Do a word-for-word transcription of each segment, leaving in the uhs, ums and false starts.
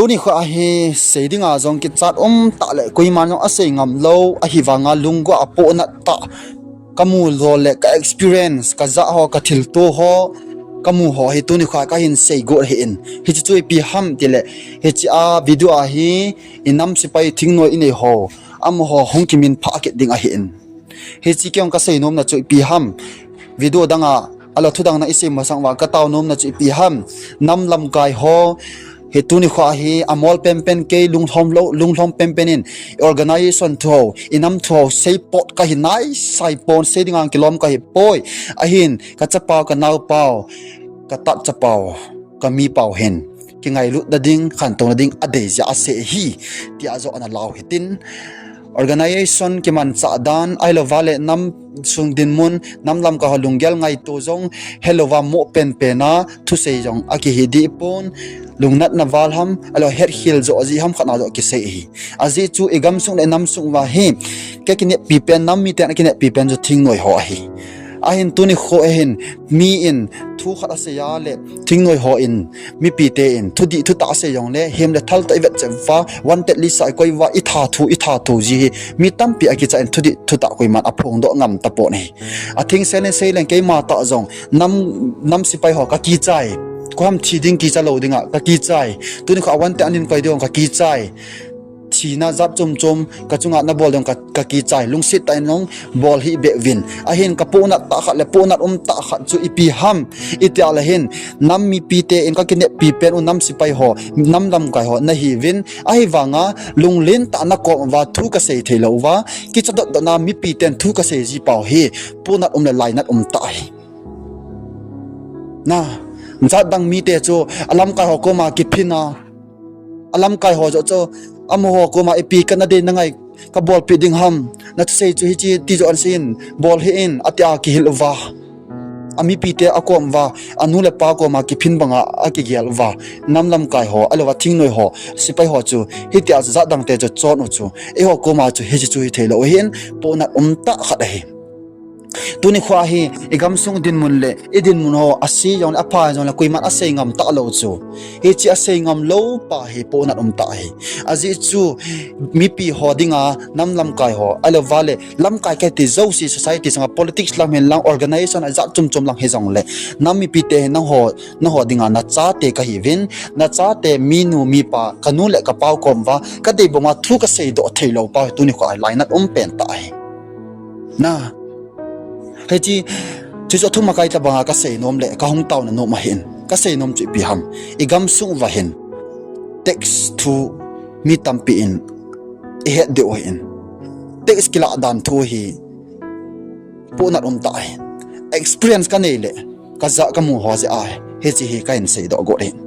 Tuni kho ahi, sei dinga jong kichat um tah le koiman jong asei ngam lou, ahivanga lunggel a pohnat tah kamu lou le ka experience, kajah ho, kathilto ho, kamu ho hi tuni kho kahin sei got ahin. Hiche chu ipi ham tile, hiche a video ahi, inam sepai thingnoi inei ho, amaho hung kiminphah kit ding ahin. Hiche kei jong kasei nomna chu ipi ham. Video danga, ahilou thudang na isei masang uva katao nomna chu ipi ham. Nam lamkai ho, hi tuni kho hi amol penpen kei lunglhom lou, lunglhom penpen in organization thu ho, inam thu ho, seipot kahi naisai pon, sei dinga kilom kahi poi. Ahin, kachapau, kanaopau, katat chapau, kamipau hin kingailut nading, khantou nading adei jeh a asei ahi, tia joh ana lau hitin. Organization kimanchah dan, ahilouva le nam sung dinmun, nam lamkai ho lunggel ngaito jong helouva mo penpen a thusei jong akihi deh pon, lungnatna val ham, ahilou hetkhel joh jeh ham khat na joh kisei ahi. Ajeh chu igamsung le inamsung uva hi, kakineppi pen, nam miten akineppi pen chu thingnoi ho ahi. Ahin tuni kho ahin, mi in thu khat asei a le, thingnoi ho in, mipite in thudih thutah asei jongle, hem le thal toh ivet cheh uva, wanted list a ikoi uva, itha thu, itha thu ji hi, mi tampi akicha in thudih thutah koiman aphongdoh ngam tapon ahi. Atheng sel in sei leng keima tah jong, nam, nam sepai ho kakichai. Koi ham thi ding kicha lou dinga kakichai. Tuni kho a wanted an in koi ding kakichai. Thina jat chom chom kachunga nabol ding ka, kakichai. Lungset tah in jong bol hih beh uvin. Ahin kapohnat tah khat le pohnat um tah khat chu ipi ham. Itia le hin, nam mipite in kakineppi pen u nam sepai ho, nam lamkai ho nahiuvin. Ahivanga lunglen tah a nakom uva thu kasei thei lou uva, kicha dotdot na mipiten thu kasei ji pau hi, pohnat um le lainat um tah ahi. Na, jat dang mite chu alamkai ho koma kiphin a, alamkai ho joh chu amaho koma ipi kana dei nangai kabolpeh ding ham, nathusei chu hiche ti joh an seiyin, bol hih in, atia kihil uva, amipite akom uva, anu le pa koma kiphin banga akigel uva, nam lamkai ho, ahilouva thingnoi ho, sepai ho chu, hitia chu jat dangte chu chon u chu, eiho koma chu hiche chu hithei lou ahin, pohnat um tah khat ahi. Tuni kho hi, igamsung dinmun le, idinmun ho, ase jongle, apha jongle, koiman asei ngam talou chu. Hiche asei ngam lou pa hi pohnat um tah ahi. Ajeh chu, mipi ho dinga, nam lamkai ho, ahilouva le, lamkai kiti jouse society sunga politics lam hin lang, organization ajat chom chom lang hijongle, nam mipite hi nangho, nangho dinga nachate kahiuvin, nachate minu mipa, kanu le kapau kom uva, kadei banga thu kaseidoh thei lou pa hi tuni kho hi lainat um pen tah ahi. Na, hiche, hiche chu athumakai tobanga kasei nom le kahung taona nom ahin. Kasei nom chu ipi ham. Igamsung uva hin, tax thu mi tampi in ihet diu ahin. Tax kilah dan thu hi pohnat um tah ahi. Experience kanei le, kajah kamu ho jeh a, hiche hi kahin seidoh got ahin.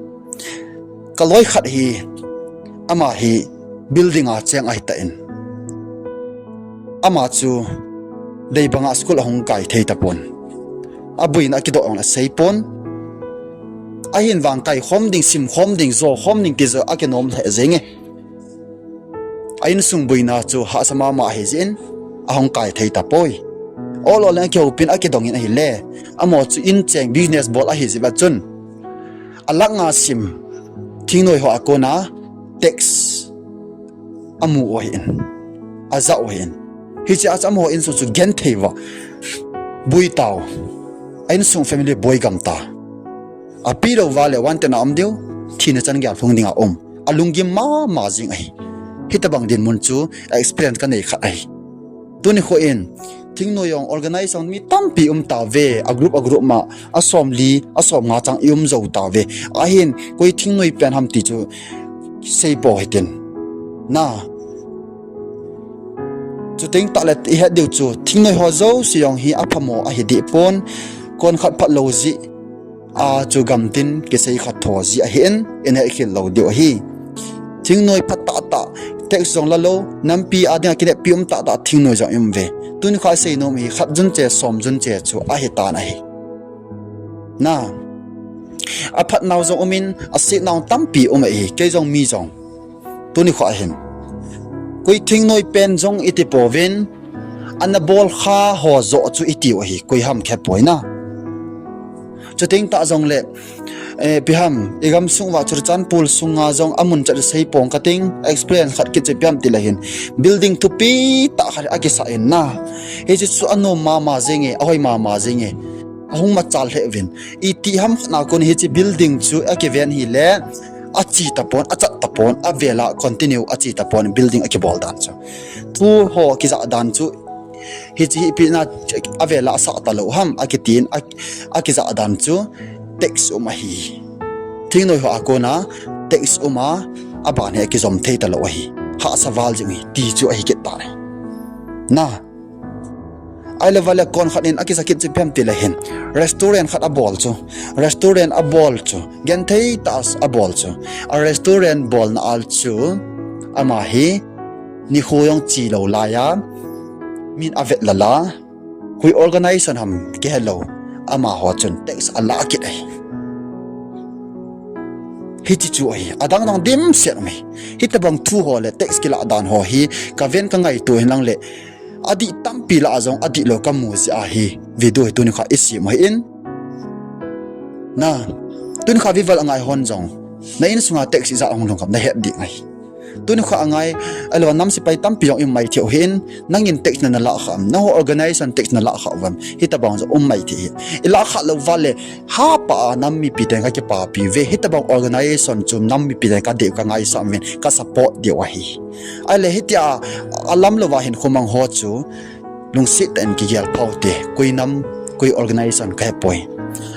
Kaloi khat hi, ama hi building a cheng ahitah in, ama chu dei banga school ahung kai thei tapon. Aboina akidoh jong asei pon. Ahin vang kaikhom ding, simkhom ding, jokhom ding ti joh akinom lheh jenge. A insung boina chu hahsa mama ahijeh in, ahung kai thei tapoi. Ol ol in akihoupin akidongin ahile, amaho chu in cheng business bol ahijeh uva chun, a lakh nga sim, thingnoi ho a kona tax amu u ahin, ajah u ahin. Hiche a chu amaho insung chu genthei uva boi tau, a insung family boi gam ta. Api louva le wanted na um diu, thina chan gel lhung dinga um. Alunggim mama jing ahi. Hitobang dinmun chu experience kanei khat ahi. Tuni kho in, thingnoi jong organize jong mi tampi um tauve, a group a group ma, asomli, asomnga chang i um jou tauve. Ahin, koi thingnoi pen ham ti chu, seipo hitin. Na, chuteng tahle ihet diu chu, thingnoi ho jouse jong hi aphamo ahi deh pon, konkhat phatlou jeh a chu gamtin kisei khat tho jeh ahin, ihet khel lou diu ahi. Thingnoi phatah tah, tax jong lalou, nampi a dinga kineppi um tahtah thingnoi jong i um uve. Tuni kho a seinom hi khat jun che, som jun che chu ahitan ahi. Na, aphatnau jong umin, asetnau tampi um ahi, kei jong mi jong. Tuni kho ahin, koi thingnoi pen jong iti pouvin, ana bolkha ho joh chu itiu ahi, koi ham khepoi na. Chuteng tah jongle, Eh, ipi ham, i gamsung uva Churachandpur sunga jong amun chat sei pong kating, experience khat kit chu ipi ham ti le hin, building thupi tah khat akisah in na. Hiche chu anom mama jing e, ahoi mama jing e. Ahung machal lheh uvin. Iti ham khat na kon hiche building chu akiven hile, achi tapon, achat tapon, avela continue achi tapon building akibol dan chu. Thu ho kijah dan chu, hiche hi ipi na avela asah talou ham, akitin, a, akijah dan chu, tax um ahi. Thingnoi ho a kona, tax um a, aban hi akijom thei talou ahi. Hahsa val jing ahi, ti chu ahi kit tai. Na. Ahile vale kon khat in akisa kit chu ipi ham ti le hin. Restaurant khat abol chu. Restaurant abol chu. Genthei tah a abol chu. A restaurant bolna a chu. Ama hi nikho jong chi lou laiya. Min avet lala. Koi organization ham kihe lou. Amaho chun tax ala kit ahi. Hiche chu ahi. Adang dang dimset um ahi. Hitobang thu ho le tax kilah dan ho hi. Kaven kangaito hin lang le. Adih tampi lah a jong adih lou kamu jeh ahi. Video hi tuni kha isem u ahin. Na, tuni kha viewers angai hon jong. Na insunga tax ijat hung lhung ham nahet ding ahi. Tuni kha angai, ahilou nam sepai tampi jong um mai thei u ahin, nangin tax nana lah kha am, nangho organization tax nalah kha uvam, hitobang jong um mai thei ahi. Ilah kha lou vale, hapha a nam mipiten kakipapi uve, hitobang organization chu nam mipiten kadei u kangaisah uvin, kasupport diu ahi. Ahile hitia, alam louva hinkho mang ho chu, lungset tah in kigel pha ute, koi nam, koi organization kahepoi.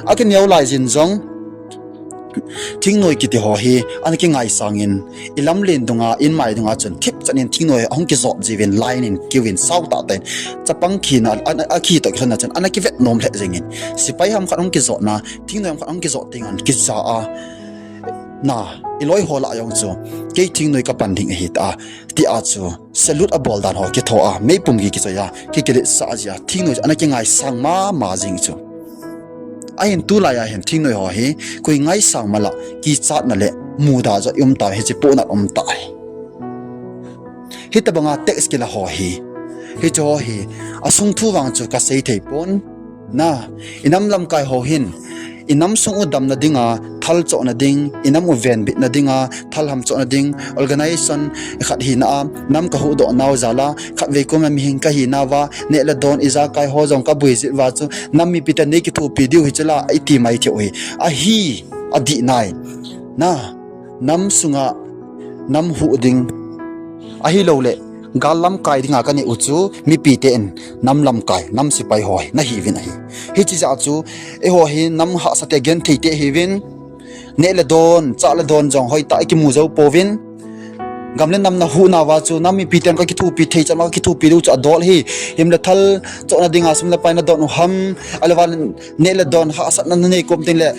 Akineo lai jin jong, Thingnoi kiti ho hi, ana kingaisang in, ilam len dunga, inmai dunga chun, thipchan in thingnoi ahung kijot jiuvin, line in, queue in, sao tah tah in, chapang khina, a, a, akhi toh kilhonna chun, ana kivet nom lheh jeng in. Sepai ham khat hung kijotna, thingnoi ham khat hung kijot tengan, kija a, na, iloi ho lah jong chu, kei thingnoi kapan ding ahi ta a, tia chu, salute abol dan ho kitho a, meipum gei kichoi a, kikiletsah jia, thingnoi chu ana kingaisang mama jing chu. Ahin tulai a hin thingnoi ho hi, koi ngaisang mala, kichatna le muda joh i um tauve, hiche pohnat um tah ahi. Hitobanga tax kila ho hi, hiche ho hi, asung thu vang chu kasei thei pon, na, inam lamkai ho hin, inam sung u damna dinga, thal chohna ding, inam u venbitna dinga, thal hamchohna ding, organization khat hina a, nam kahuhdoh nau jal a, khatvei koma mihem kahinauva, neh le don ijakai ho jong kaboi jeh uva chu, nam mipiten nei kithopi diu hiche la, iti mai thei u hi. Ahi, adih nai. Na, nam sunga, nam huh ding. Ahilouleh, gal lamkai dinga kanei u chu, mipiten, nam lamkai, nam sepai ho hi, nahiuvin ahi. Hiche jeh a chu, eiho hi, nam hahsate genthei te hiuvin, neh le don, chah le don jong hoitah a ikimu jou pouvin. Gam le nam nahuh nauva chu, nam mipiten kakithopi thei chan uva kakithopi diu chu adol ahi. Him le thal chohna dinga sum le pai nadon u ham, ahilou vale neh le don hahsatna nanei kom tengle,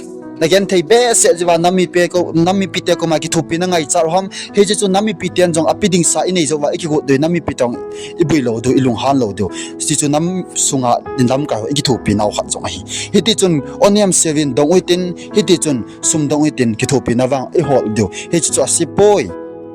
nagenthei behseh jeh uva nam mipi ko, nam mipite koma kithopi nangaichat u ham. Hiche chu nam mipiten jong api dingsa inei jou uva ikigot diu, nam mipi tong iboi lou diu, ilunghan lou diu. Hiche chu nam sunga inlamkai ho ikithopi nau khat jong ahi. Hitichun onem sevin dong u hitin, hitichun sum dong u hitin kithopina vang ihol diu. Hiche chu asepoi.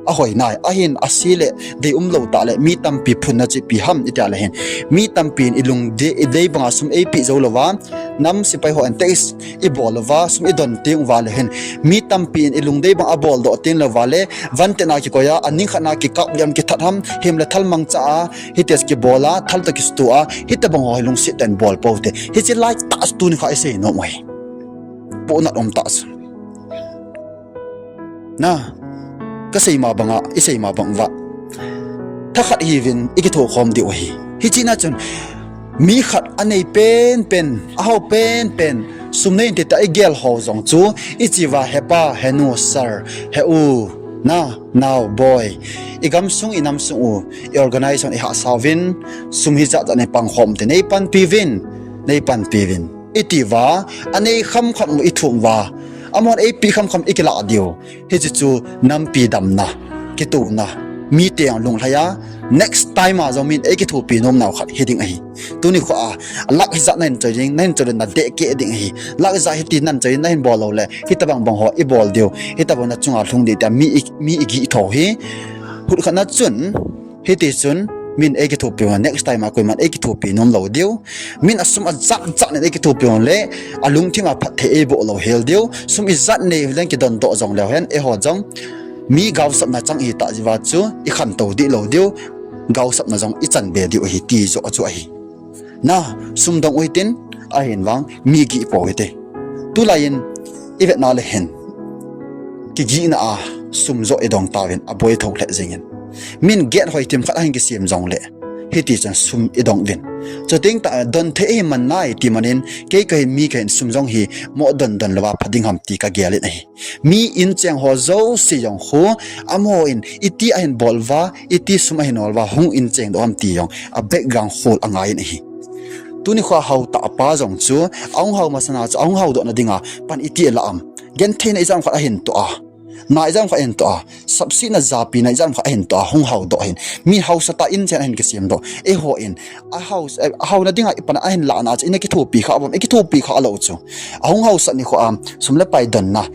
Ahoi nai, ahin ase le, deium lou tah le, mi tampi phunna chu ipi ham itia le hin. Mi tampin ilungdei, idei banga sum eipeh jou louva, nam sepai hon tax ibol louva, sum idon teng uva le hin. Mi tampin ilungdei bang aboldoh teng louva le, vantina kikoi a, aning khatna kikap liam kithat ham, him le thal mangcha a, hiti kibol a, thal toh kisuto a, hitobang ho hi lungset tah in bol poute. Hiche lai tah chu tuni kha isei nom u ahi. Pohnat um tah chu. Na, kasei ma banga, isei ma bang uva. Thakhat hiuvin, ikithokhom diu ahi. Hiche na chun, mi khat anei penpen, ahao penpen, sum nei inte tia igel ho jong chu, iche uva hepa, henu, sir, heu, na, nao, boi. Igamsung, inamsung u, i organization ihahsa uvin, sum hijat jat nei pangkhom te, nei panpi uvin, nei panpi uvin. Iti uva, anei kham khat mu ithum uva. Amahon eipeh kham kham ikilah diu. Hiche chu nampi damna, kitouna, mite jong lunglhai a, next time a jong min eikithopi nom nau khat hiding ahi. Tuni kho a, lakh hijat nahin choi ding, nahin choi le nadeh keh ding ahi. Lakh hijat hiti nahin choi ding, nahin bol lou le, hitobang bang ho ibol diu, hitobang nachunga lhung ding tia mi i, mi igih tho hi. Hutkhat na chun, hitichun, Min eikithopi u, next time a koiman eikithopi nom lou diu. Min asum ajat jat nin eikithopi u le, alungthim a phatthei eiboh lou hel diu. Sum ijat nei u leng kidon doh jong leu hen, eiho jong mi gaosapna chang ihi tah jeh uva chu ikhantou dih lou diu. Gaosapna jong ichan be diu ahi ti joh chu ahi. Na, sum dong u hitin, ahin vang mi gih pou hite. Tulai in ivetna le hin, kigihna a sum joh idong tauvin, aboi thou lheh jengin. Min gate hoi thim khat ahin kisem jongle, hiti chun sum idong uvin. Chuteng tah don thei ihi man nai ti manin, kei kahin mi kahin sum jong hi moh don don louva pha ding ham ti kagel in ahi. Mi incheng ho jouse jong khu, amaho in iti ahin bol uva, iti sum ahin nol uva hung incheng doh ham ti jong a background khol angai in ahi. Tuni kho a haotah pa jong chu ahung hao masana chu ahung haodohna dinga pan iti ala am, gentheina ijat ham khat ahin toh a, na ijat ham khat ahin toh a, sapsetna japina ijat ham khat ahin toh a, hung haodoh ahin, mi haosatah inchen ahin kisemdoh. Eiho in ahao, ahaona dinga ipan ahin lahna chu ina kithopi kha uvam, ikithopi kha lou chu. Ahung haosat nikho a sum le pai donna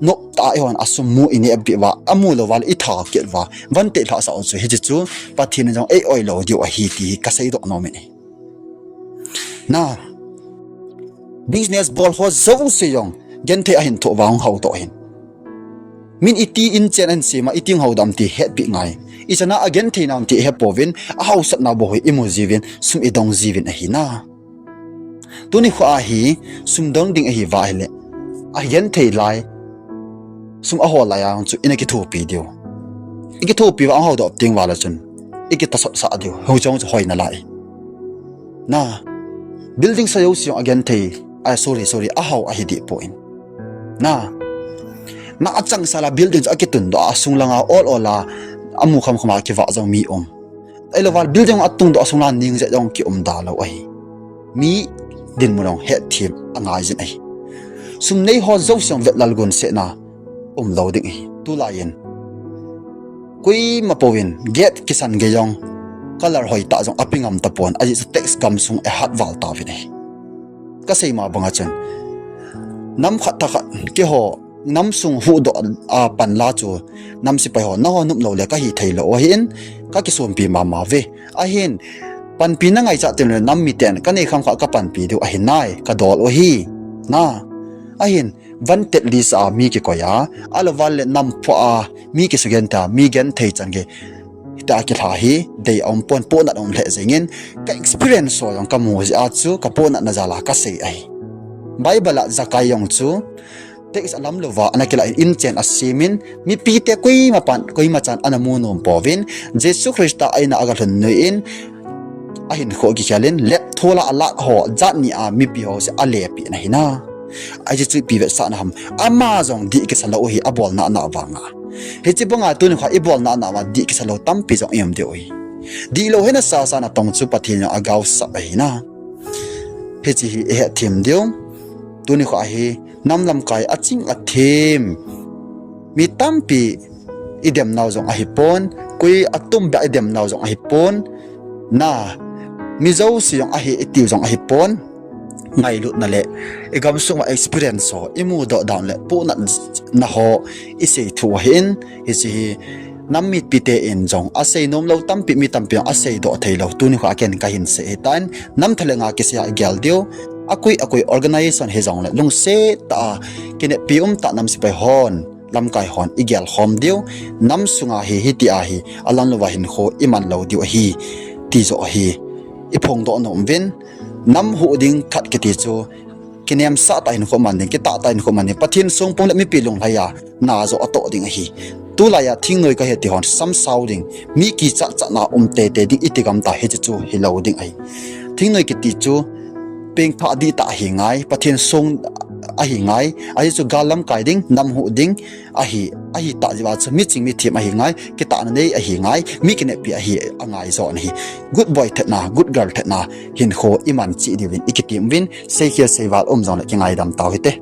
noptah a eihon asum mu inehpeh uva, amu louva le itha kit uva, vantil lhahsah u chu, hiche chu Pathen in jong ei-oi lou diu ahi ti hi kaseidoh nom in ahi. Na, business bol ho jouse jong genthei ahin thoh uva hung haodoh ahin. Min iti inchen ahin sem a, iti hung haodoh am ti hetpeh ngai. Ichan a agenthei nam ti ihepouvin, ahaosatna bou hi imu jiuvin, sum idong jiuvin ahi na. Tuni kho a hi, sum dong ding ahiuva ahile, agenthei lai, sum ahol lai a chu ina kithopi diu. Ikithopi uva ahung haodoh teng uva le chun, ikitasotsah diu. Hiche jong chu hoina lai. Na, building sa jouse jong agenthei, a, sorry, sorry, ahao ahi deh poi. Na, na achangsal a building chu akitundoh a, asung langa ol ol a, amu khamkham a kivah jong mi um. Ahilouva building jong atungdoh a, asung langa ningjet jong kium da lou ahi. Mi dinmun jong hetthem angai jin ahi. Sum nei ho jouse jong vetlal gonsetna umlou ding ahi. Tulai in koima pouvin gate kisan gei jong colour hoitah jong ape ngam tapon, ajeh chu tax gamsung ahat val tauvin ahi. Kasei ma banga chun, nam khat thakhat keiho namsung huhdoh a panla chu, nam sepai ho, nangho nop lou le kahi theilou ahin, kakisonpi mama uve. Ahin, panpina ngaichat teng le nam miten kanei kham kha kapanpi diu ahi nai, kadol u ahi. Na, ahin, vantil lisa a mi kikoi a, ahilouva le nam phoh a mi kisugenthei a, mi genthei chan gei hitia kilha hi dei aumpon, pohnat aum lheh jengin, ka experience ho jong kamu jeh a chu kapohnatna jal a kasei ahi. Bible a Zakai jong chu tax alam louva ana kilah in, inchen asemin, mipite koima pan, koima chan ana mu nom pouvin, Jesu Christa a ina agalhun noi in, ahinkho kikhel in, lepthol a alah ho jat ni a mipi ho jouse alepeh in ahi na. Ajeh chu ipi vetsahna ham, ama jong dih kisa lou ahi, abolna ana vanga. Hiche banga tuni kho a ibolna ana vanga dih kisa lou tampi jong i um diu ahi. Dihlou hina sasa natong chu Pathen jong agaosap ahi na. Hiche hi ihetthem diu. Tuni kho a hi nam lamkai aching athem, mi tampi idemnau jong ahipon, koi atumbeh a idemnau jong ahipon, na, mi jouse jong ahi itiu jong ahipon, ngailutna le igamsung uva experience ho, imudoh dan le pohnatna ho isei thu ahin, hiche hi nam mipite in jong asei nomlou tampi, mi tampi jong aseidoh theilou, tuni kho a ken kahin sei ahitan, nam thalenga kisei a igel diu, akoi akoi organisation hijongle lungset tah a, kineppi umtah nam sepai hon, lamkai hon igel khom diu, nam sunga hi hitia hi alam louva hinkho iman lou diu ahi, ti joh hi iphongdoh nom uvin. Nam huh ding khat kiti chu kinemsah tah hinkho man ding, kitah tah hinkho man ding, Pathen songpum le mipi lunglhai a na joh atoh ding ahi. Tulai a thingnoi kahi ti hon samsao ding, mi kichat chatna um teitei ding iti gam ta, hiche chu hilou ding ahi. Thingnoi kiti chu pengthah dihtah ahi ngai, Pathen song ahi ngai, ajeh chu gal lamkai ding, nam huh ding ahi, ahitah jeh uva chu miching mithem ahi ngai, kitahna nei ahi ngai, mi kineppi ahi angai joh ahi. Good boy thetna, good girl thetna hinkho iman cheh diuvin ikitem uvin, seikhel seival um jongle kingaidam tau hite.